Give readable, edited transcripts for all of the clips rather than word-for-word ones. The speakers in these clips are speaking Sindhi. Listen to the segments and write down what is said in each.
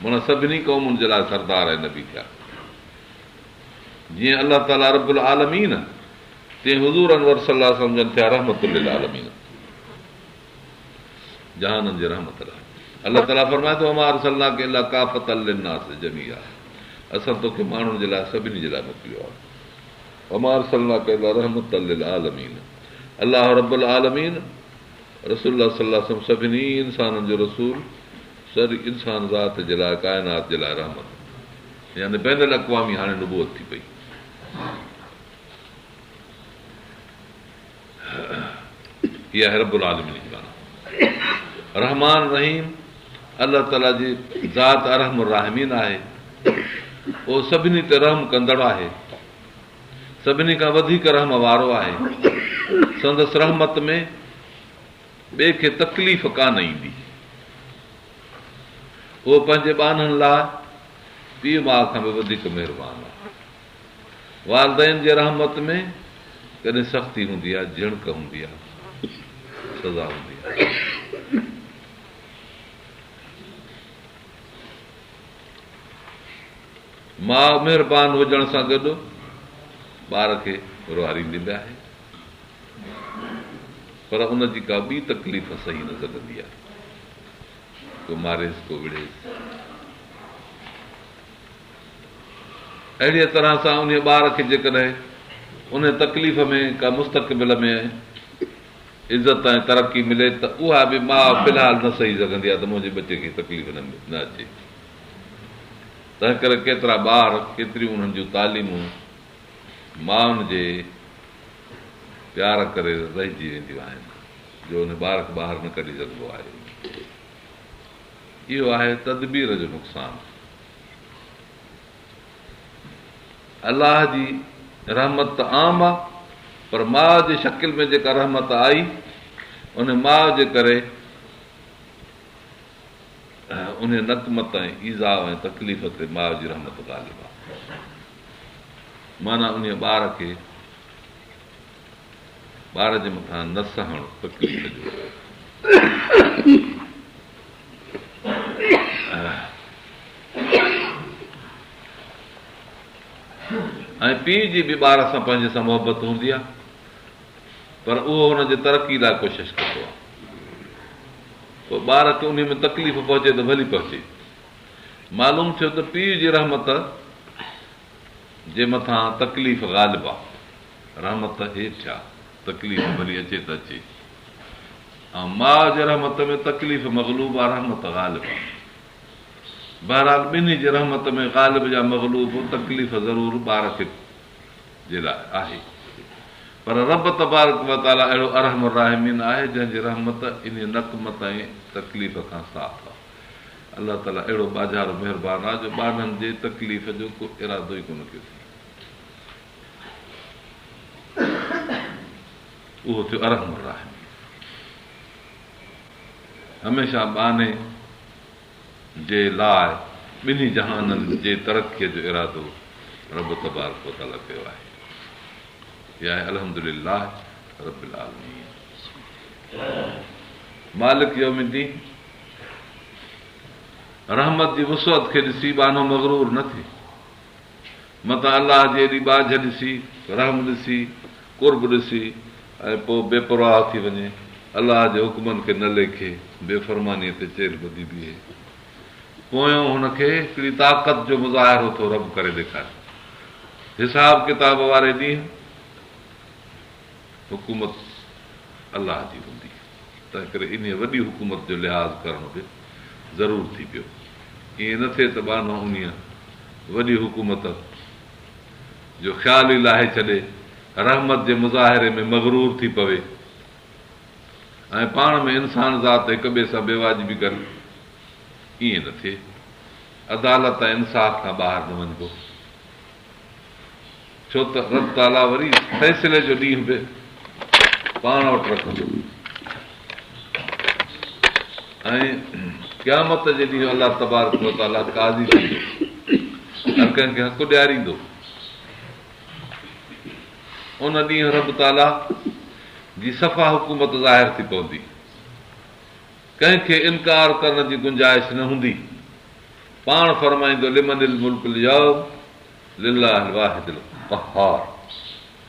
معنيٰ سڀني قومن جي لاء سردار ۽ نبي ٿيا. جيئن الله تعاليٰ رب العالمين، تيئن حضور انور صلي الله عليه وسلم جن ٿيا رحمت للعالمين، جهانن جي رحمت لاء. الله تعاليٰ فرمائي ٿو، وما ارسلناڪ الا ڪافة للناس جميعا، اسان توکي ماڻهن جي لاء سڀني جي لاء موڪليو آهي. وما ارسلناڪ الا رحمة للعالمين، الله رب العالمين، رسول الله صلي الله عليه وسلم سڀني انسانن جو رسول، سڄي انسان ذات جي لاء ڪائنات جي لاء رحمت يعني بين الاقوامي هاڻي نبوت ٿي پئي. هي آهي رب العالمين جي معنيٰ. رحمان رحيم الله تعاليٰ جي ذات ارحم الراحمين آهي. اهو سڀني تي رحم ڪندڙ آهي. سڀني کان وڌيڪ رحم وارو آهي. سندس رحمت ۾ ٻئي کي تڪليف ڪانه ايندي. اهو پنهنجي ٻانهن لاء پيء ماء کان به وڌيڪ مهربان آهي. والدين جي رحمت ۾ ڪڏهن سختي هوندي آهي، جهڻڪ هوندي آهي، سزا هوندي آهي. ماء مهربان هجڻ سان گڏ ٻار کي روئاريندي به آهي. پر ان جي ڪا ٻي تڪليف سهي نه سگهندي آهي. ڪو ماريس ڪو وڙهيس. اهڙيء طرح سان انهيء ٻار کي جيڪڏهن انهيء تڪليف ۾ ڪا مستقبل ۾ عزت ۽ ترقي ملي ته اها به ماء في الحال نه سهي سگهندي آهي ته منهنجي ٻچي کي تڪليف نه اچي. تنهنڪري ڪيترا ٻار ڪيتريون انهن جون تعليمون مائن جي پيار ڪري رهجي وينديون آهن جو ان ٻار کي ٻاهر نه ڪڍي سگهبو آهي. اهو آهي تدبير جو نقصان. الله جي رحمت ته عام آهي پر ماء جي شڪل ۾ جيڪا رحمت آئي ان ماء جي ڪري ان نقمت ۽ ايذاء ۽ تڪليف تي ماء جي رحمت غالب آهي. معنيٰ انهيء ٻار کي ٻار جي مٿان نه سهڻ تڪليف جو. ۽ پيء جي به ٻار سان پنهنجي سان محبت هوندي آهي پر اهو هن جي ترقي لاء ڪوشش ڪندو آهي پوء ٻار کي انهي ۾ تڪليف پهچي ته ڀلي پهچي. معلوم ٿيو ته پيء جي رحمت جي مٿان تڪليف غالب آ، رحمت هيٺ آ، تڪليف ڀلي اچي ته اچي ۽ ماء جي رحمت ۾ تڪليف مغلوب آ، رحمت غالب آ. بهرحال ٻنهي جي رحمت ۾ غالب يا مغلوب تڪليف ضرور ٻار کي جي لاء آهي پر رب تبارڪ و تعاليٰ اهڙو ارحم الراحمين آهي جنهن جي رحمت انهي نقمت ۽ تڪليف کان صاف آ. الله تعاليٰ اهڙو ٻاجهارو مهربان آهي جو ٻانهن جي تڪليف جو ڪو ارادو ئي ڪونه ڪيو اٿئي. اهو ٿيو ارحم الراحمين. هميشه ٻانهي جي لاء ٻنهي جهانن جي ترقيء جو ارادو رب تبارڪ وتعاليٰ ڪيو آهي. هي آهي الحمد لله رب العالمين. مالڪ يوم الدين. رحمت جي وسعت کي ڏسي ٻانهو مغرور نه ٿئي. متان الله جي ايڏي ٻاجهه ڏسي، رحم ڏسي، قرب ڏسي ۽ پوء بي پرواهه ٿي وڃي، الله جي حڪمن کي نه ليکي، بي فرمانيء تي چيلهه ٻڌي بيهي. پويون هن کي هڪڙي طاقت جو مظاهرو ٿو رب ڪري ڏيکاري. حساب ڪتاب واري ڏينهن حڪومت الله جي هوندي. تنهنڪري انهيء وڏي حڪومت جو لحاظ ڪرڻ به ضرور ٿي پيو. ائين نه ٿئي ته ٻانهو انهيء وڏي حڪومت جو خيال ئي لاهي ڇڏي، رحمت جي مظاهري ۾ مغرور ٿي پوي ۽ پاڻ ۾ انسان ذات هڪ ٻئي سان بيواجبي ڪري. ائين نه ٿئي. عدالت ۽ انصاف کان ٻاهر نه وڃبو. ڇو ته رب تعاليٰ وري فيصلي جو ڏينهن به پاڻ وٽ رکندو ۽ قيامت جي ڏينهن الله تبارڪ وتعاليٰ قاضي ٿيندو، هر ڪنهن کي حق ڏياريندو. ان ڏينهن رب تعاليٰ جي صفا حڪومت ظاهر ٿي پوندي، ڪنهن کي انڪار ڪرڻ جي گنجائش نه هوندي. پاڻ فرمائيندو لمن الملڪ اليوم لله الواحد القهار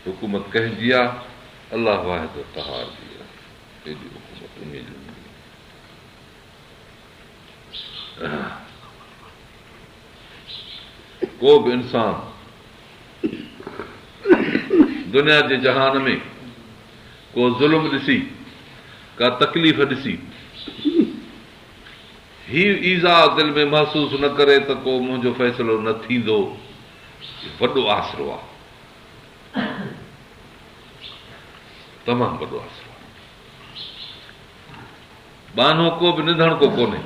حڪومت ڪنهن جي آ؟ الله واحد القهار جي آ. ايڏي حڪومت انهيء جي هوندي. ڪو به انسان دنيا جي جهان ۾ ڪو ظلم ڏسي، ڪا تڪليف ڏسي، هي ايذاء دل ۾ محسوس نه ڪري ته ڪو منهنجو فيصلو نه ٿيندو، وڏو آسرو آهي، تمام وڏو آسرو آهي. ٻانهو ڪو به نڌڻڪو ڪونهي.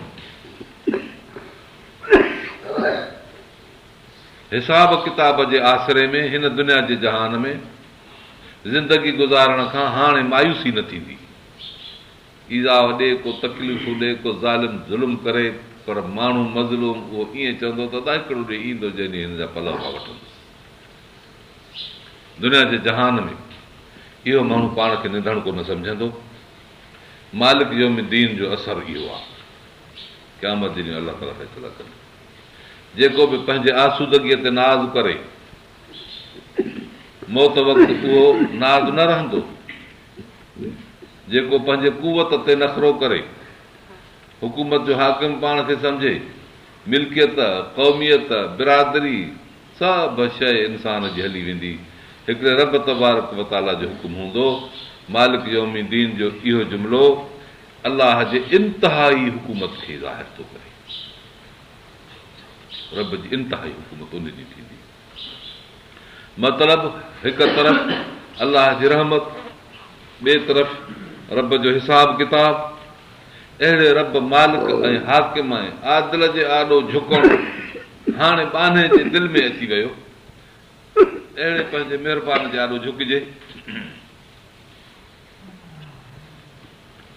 حساب ڪتاب جي آسري ۾ هن دنيا جي جهان ۾ زندگي گذارڻ کان هاڻي مايوسي نه ٿيندي. ايذاء ڏي، ڪو تڪليفون ڏي، ڪو ظالم ظلم ڪري، پر ماڻهو مظلوم اهو ائين چوندو ته ادا هڪڙو ڏينهن ايندو جنهن ڏينهن هن جا پلئه مان وٺندس. دنيا جي جهان ۾ اهو ماڻهو پاڻ کي نڌڻڪو نه سمجهندو. مالڪ يوم الدين جو اثر اهو آهي. قيامت جي ڏينهن الله تعاليٰ فيصلا ڪندو. جيڪو به پنهنجي آسودگيء تي ناز ڪري، موت وقت اهو ناز نه رهندو. جيڪو پنهنجي قوت تي نخرو ڪري، حڪومت جو حاڪم پاڻ کي سمجهي، ملڪيت، قوميت، برادري، سڀ شيء انسان جي هلي ويندي. هڪڙي رب تبارڪ و تعاليٰ جو حڪم هوندو. مالڪ يوم الدين جو اهو جملو الله جي انتهائي حڪومت کي ظاهر ٿو ڪري. رب جي انتهائي حڪومت ان ڏينهن ٿيندي. مطلب، هڪ طرف الله جي رحمت، ٻئي طرف رب جو حساب ڪتاب. اهڙي رب مالڪ ۽ حاڪم ۽ عادل جي آڏو جهڪڻ هاڻي ٻانهي جي دل ۾ اچي ويو. اهڙي پنهنجي مهربان جي آڏو جهڪجي.